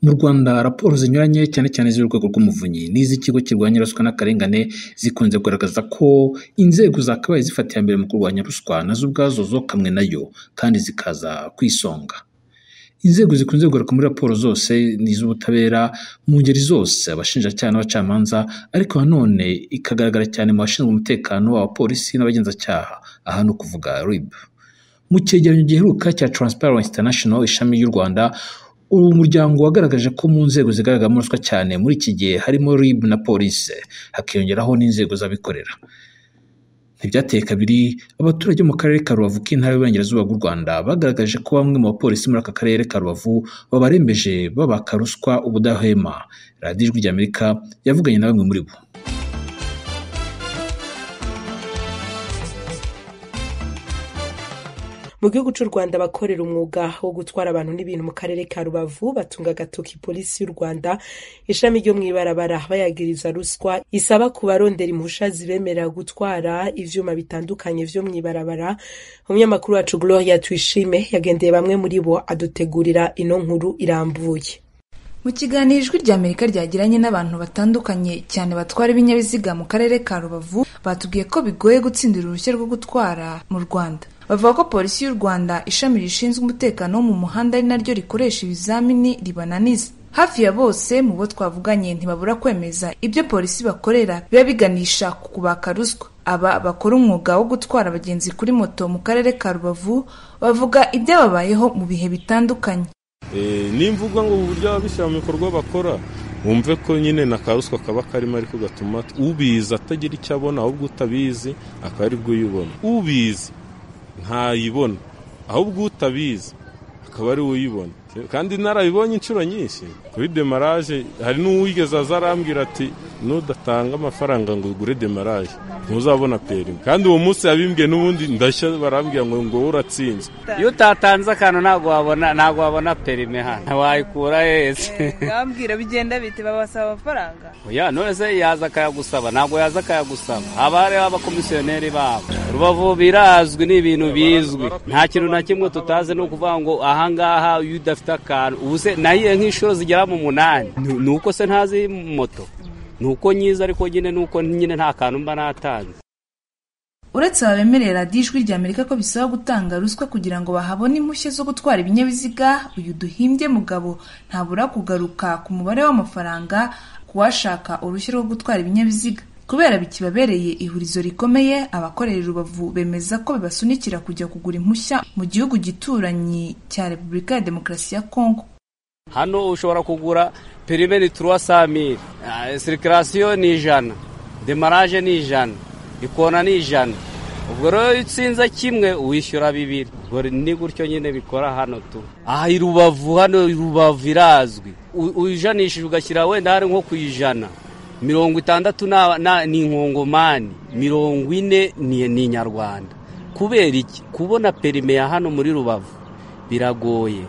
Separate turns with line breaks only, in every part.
Mu Rwanda, raporo zinyuranye, cyane cyane iz'Urwego rw'Umuvunyi n'iz'Ikigo kirwanya ruswa n'akarengane, zikunze kugaragaza ko inzego zakabaye zifata iya mbere mu kurwanya ruswa nazo ubwazo zokamwe nayo kandi zikaza ku isonga. Inzego zikunze kugaruka muri raporo zose ni iz'ubutabera mu ngeri zose, abashinjacyaha n'abacamanza, ariko nanone ikagaragara cyane mu bashinzwe umutekano, abapolisi n'abagenzacyaha, aha ni ukuvuga RIB. Mu cyegeranyo giheruka cya Transparency International ishami ry'u Rwanda, uyu muryango wagaragaje ko mu nzego zigaragaramo ruswa cyane muri iki gihe harimo RIB na polisi, hakiyongeraho n'inzego z'abikorera. Ntibyateye kabiri, abaturage bo mu karere ka Rubavu k'Intara y'Uburengerazuba bw'u Rwanda bagaragaje ko bamwe mu bapolisi muri aka karere ka Rubavu babarembeje babaka ruswa ubudahwema. Radiyo Ijwi ry'Amerika yavuganye na bamwe muri bo.
Mu gihugu cy'u Rwanda, abakorera umwuga wo gutwara abantu n'ibintu mu karere ka Rubavu batunga agatoki polisi y'u Rwanda ishami ryo mw'ibarabara, bayagiriza ruswa isaba ku barondera impusha zibemerera gutwara ivyuma bitandukanye vyo mw'ibarabara. Umunyamakuru wacu Gloria Tuyishime yagendeye bamwe muri bo, adutegurira ino nkuru irambuye.
Mu kiganiro Ijwi ry'Amerika ryagiranye n'abantu batandukanye, cyane batwara ibinyabiziga mu karere ka Rubavu, batubwiye ko bigoye gutsindira uruhushya rwo gutwara mu Rwanda. Bavuga ko polisi y'u Rwanda ishami rishinzwe umutekano wo mu muhanda, ari naryo rikoresha ibizamini, ribananiza. Hafi ya bose mu bo twavuganye ntibabura kwemeza ibyo polisi bakorera biba biganisha ku kubaka ruswa. Aba bakora umwuga wo gutwara abagenzi kuri moto mu karere ka Rubavu bavuga ibyababayeho mu bihe bitandukanye.
Nimvuga ngo ubu buryo ababishyira mu bikorwa bakora, wumve ko nyine na ka ruswa kaba karimo, ariko gatuma ubizi atagira icyo abona, ahubwo utabizi akaba aribwo uyibona. Ubizi ntayibona, ahubwo utabizi akaba ari we uyibona. Kandi narabibonye inshuro nyinshi kuri démarrage. Hari n'uwigeze aza arambwira ati: "Nudatanga amafaranga ngo ugure démarrage ntuzabona permis." Kandi uwo munsi yabimbwiye n'ubundi ndashya, barambwira ngo wowe uratsinzwe.
Iyo utatanze akantu ntabwo wabona permis hano, wayikura hese?
Bambwira, bigenda bite? Babasaba amafaranga?
Oya, none se yaza akayagusaba? Ntabwo yaza akayagusaba, haba hariho abakomisiyoneri babo. Rubavu birazwi, ni ibintu bizwi, nta kintu na kimwe tutazi. Ni ukuvuga ngo ahangaha iyo udafite akantu, ubu se nahiye nk'inshuro zigera mu 8, ni uko se ntazi moto? Ni uko nyiza, ariko nyine ni uko nyine nta kantu mba natanze.
Uretse aba bemerera Radiyo Ijwi ry'Amerika ko bisaba gutanga ruswa kugira ngo bahabone impushya zo gutwara ibinyabiziga, uyu duhimbye mugabo ntabura kugaruka ku mubare w'amafaranga ku washaka uruhushya rwo gutwara ibinyabiziga. Kubera bikibabereye ihurizo rikomeye, abakorera i Rubavu bemeza ko bibasunikira kujya kugura impushya mu gihugu gituranyi cya Repubulika ya Demokarasi ya Kongo.
Hano ushobora kugura permis ni 300 000, circulation ni 100, démarrage ni 100, ikona ni 100. Ubwo rero iyo utsinze kimwe wishyura bibiri. Ubwo ni gutyo nyine bikora hano tu. Aha i Rubavu, hano i Rubavu irazwi. Ujanishije ugashyira wenda hari nko ku 160 ni inkongomani, 40 ni inyarwanda. Kubera iki? Kubona permis ya hano muri Rubavu biragoye.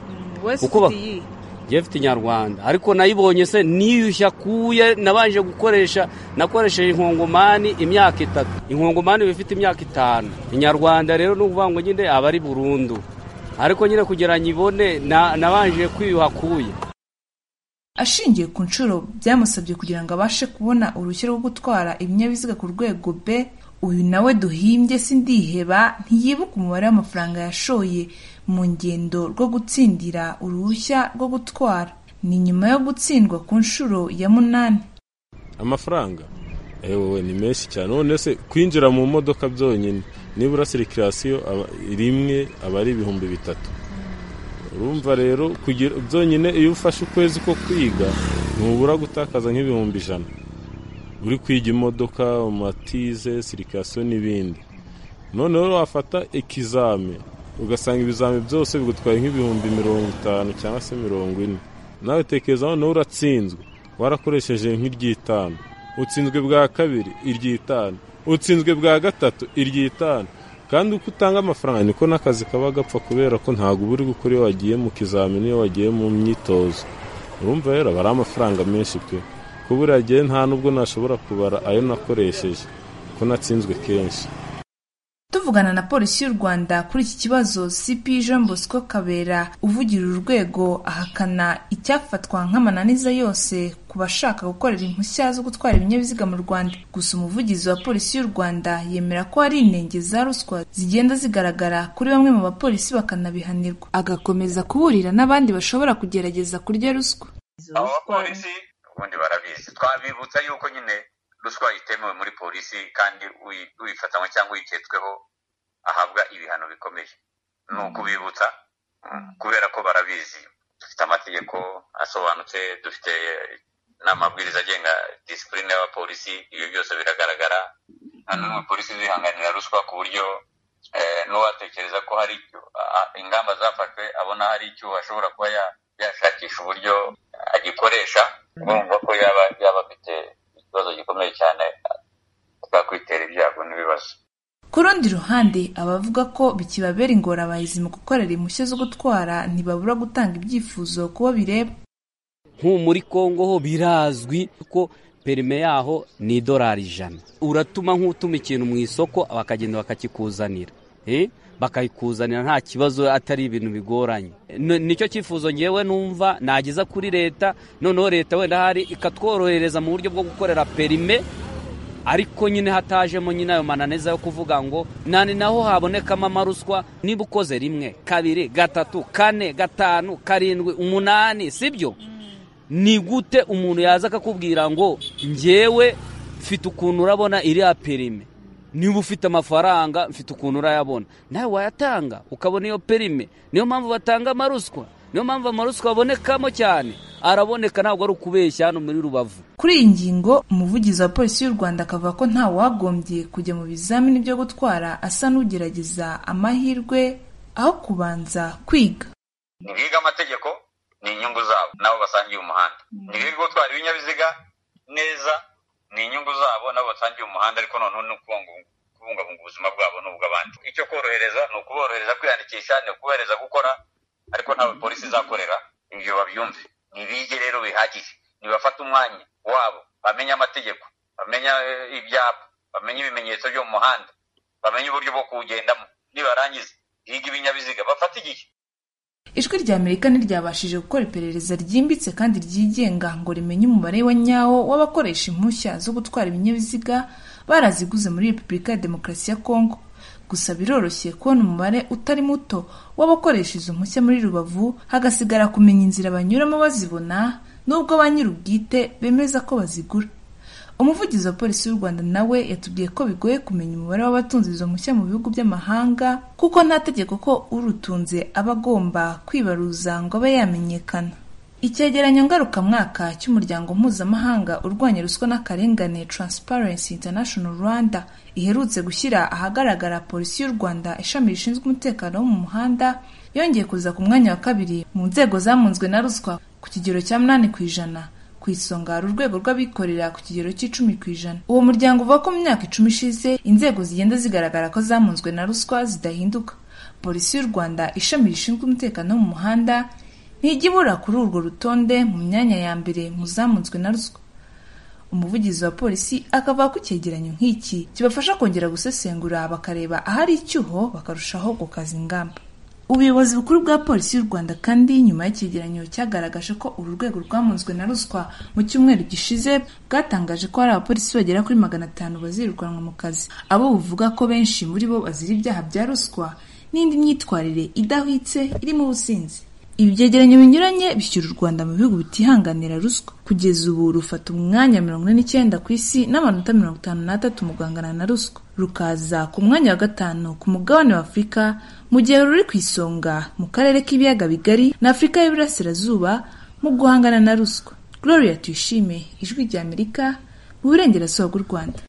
Wese
Uko
ufite iyi?
Njye mfite inyarwanda, ariko nayibonye se niyushya kuye nabanje gukoresha, nakoresheje inkongomani imyaka 3. Inkongomani iba ifite imyaka 5. Inyarwanda rero ni ukuvuga ngo nyine aba ari burundu, ariko nyine kugira ngo nyibone nabanje kwiyuha kuye.
Ashingiye ku nshuro byamusabye kugira ngo abashe kubona uruhushya rwo gutwara ibinyabiziga ku rwego B, uyu nawe duhimbye Sindiheba ntiyibuka umubare w'amafaranga yashoye mu ngendo rwo gutsindira uruhushya rwo gutwara. Ni nyuma yo gutsindwa ku nshuro ya 8.
Amafaranga, ewe, ni menshi cyane. None se kwinjira mu modoka byonyine, nibura circulation rimwe aba ari 3000. Urumva rero kugira byonyine, iyo ufashe ukwezi ko kwiga ntubura gutakaza nk'100,000 uri kwiga imodoka, matize, circulation n'ibindi. Noneho wafata ikizame, ugasanga ibizame byose bigutwaye nk'50,000 cyangwa se 40. Nawe tekereza, noneho uratsinzwe warakoresheje nk'iry'itanu, utsinzwe bwa kabiri iry'itanu, utsinzwe bwa gatatu iry'itanu. Kandi uko utanga amafaranga niko n'akazi kaba gapfa, kubera ko ntabwo uba uri gukora iyo wagiye mu kizamini, iyo wagiye mu myitozo. Urumva rero aba ari amafaranga menshi pe. Ko buriya gihe nta nubwo nashobora kubara ayo nakoresheje, ko natsinzwe kenshi.
Tuvugana na polisi y'u Rwanda kuri iki kibazo, CP Jean Bosco Kabera uvugira uru rwego ahakana icyafatwa nk'amananiza yose ku bashaka gukorera impushya zo gutwara ibinyabiziga mu Rwanda. Gusa umuvugizi wa polisi y'u Rwanda yemera ko hari inenge za ruswa zigenda zigaragara kuri bamwe mu bapolisi bakanabihanirwa, agakomeza kuburira n'abandi bashobora kugerageza kurya ruswa.
Abo bapolisi ubundi barabizi, twabibutsa yuko nyine ruswa itemewe muri polisi, kandi uyifatanywe cyangwa uyiketsweho ahabwa ibihano bikomeye. Ni ukubibutsa kubera ko barabizi, dufite amategeko asobanutse, dufite n'amabwiriza agenga disipurine y'abapolisi, ibyo byose biragaragara. Nta n'umwe polisi izihanganira ruswa, ku buryo n'uwatekereza ko hari ingamba zafashwe abona hari icyuho ashobora kuba yashakisha uburyo agikoresha, urumva ko yaba afite ikibazo gikomeye cyane, twakwitera ibyago n'ibibazo.
Ku rundi ruhande, abavuga ko bikibabera ingorabahizi mu gukorera impushya zo gutwara ntibabura gutanga ibyifuzo kubo bireba.
Nk'ubu muri Kongo ho birazwi ko perime yaho ni $100. Uratuma nk'utuma ikintu mu isoko bakagenda bakakikuzanira, bakayikuzanira nta kibazo, atari ibintu bigoranye. Nicyo cyifuzo ngewe numva nageza kuri leta, noneho leta wenda hari ikatworohereza mu buryo bwo gukorera perime, ariko nyine hatajemo nyine ayo mananiza yo kuvuga ngo nani naho habonekamo amaruswa. Niba ukoze 1, 2, 3, 4, 5, 7, 8, sibyo? Ni gute umuntu yaza akakubwira ngo ngewe mfite ukuntu urabona iriya perime, niba ufite amafaranga mfite ukuntu urayabona, nawe wayatanga ukabona iyo perime. Niyo mpamvu batanga amaruswa, niyo mpamvu amaruswa abonekamo cyane, araboneka, ntabwo ari ukubeshya hano muri Rubavu.
Kuri iyi ngingo umuvugizi wa polisi y'u Rwanda akavuga ko nta wagombye kujya mu bizamini byo gutwara asa n'ugerageza amahirwe aho kubanza kwiga.
Ntibiga amategeko, ni inyungu zabo nabo basangiye umuhanda. Ntibiga gutwara ibinyabiziga neza, ni inyungu zabo nabo basangiye umuhanda, ariko noneho ni kubungabunga ubuzima bwabo n'ubw'abandi. Icyo korohereza ni ukuborohereza kwiyandikisha, ni ukuborohereza gukora, ariko ntabwo polisi izakorera ibyo babyumve. Ntibige rero bihagije, ntibafate umwanya wabo, bamenye amategeko, bamenye ibyapa, bamenye ibimenyetso byo mu muhanda, bamenye uburyo bwo kuwugendamo, nibarangiza biga ibinyabiziga, bafate igihe.
Ijwi rya Amerika ntiryabashije gukora iperereza ryimbitse kandi ryigenga ngo rimenye umubare wa nyawo w'abakoresha impushya zo gutwara ibinyabiziga baraziguze muri Repubulika ya Demokarasi ya Kongo. Gusa biroroshye kubona umubare utari muto w'abakoresha izo mpushya muri Rubavu, hagasigara kumenya inzira banyuramo bazibona, nubwo ba nyir'ubwite bemeza ko bazigura. Umuvugizi wa polisi y'u Rwanda nawe yatubwiye ko bigoye kumenya umubare w'abatunze izo mpushya mu bihugu by'amahanga, kuko nta tegeko ko urutunze aba agomba kwibaruza ngo abe yamenyekana. Icyegeranyo ngarukamwaka cy'umuryango mpuzamahanga urwanya ruswa n'akarengane Transparency International Rwanda iherutse gushyira ahagaragara polisi y'u Rwanda ishami rishinzwe umutekano wo mu muhanda yongeye kuza ku mwanya wa 2 mu nzego zamunzwe na ruswa ku kigero cya 8%. Ku isonga hari urwego rw'abikorera ku kigero cy'10%. Uwo muryango uvuga ko mu myaka 10 ishize inzego zigenda zigaragara ko zamunzwe na ruswa zidahinduka. Polisi y'u Rwanda ishami rishinzwe umutekano wo mu muhanda ntijya ibura kuri urwo rutonde mu myanya ya mbere mu zamunzwe na ruswa. Umuvugizi wa polisi akavuga ko icyegeranyo nk'iki kibafasha kongera gusesengura bakareba ahari icyuho bakarushaho gukaza ingamba. Ubuyobozi bukuru bwa polisi y'u Rwanda kandi nyuma y'icyegeranyo cyagaragaje ko uru rwego rwamunzwe na ruswa mu cyumweru gishize, bwatangaje ko hari abapolisi bagera kuri 500 bazirukanwa mu kazi, abo buvuga ko benshi muri bo bazira ibyaha bya ruswa n'indi myitwarire idahwitse irimo ubusinzi. Ibi byegeranyo binyuranye bishyira u Rwanda mu bihugu bitihanganira ruswa. Kugeza ubu rufata umwanya 49 ku isi n'amanota 53 mu guhangana na ruswa, rukaza ku mwanya wa 5 ku mugabane wa Afurika, mu gihe ruri ku isonga mu karere k'ibiyaga bigari na Afurika y'Iburasirazuba mu guhangana na ruswa. Gloria Tuyishime, Ijwi rya Amerika, mu Burengerazuba bw'u Rwanda.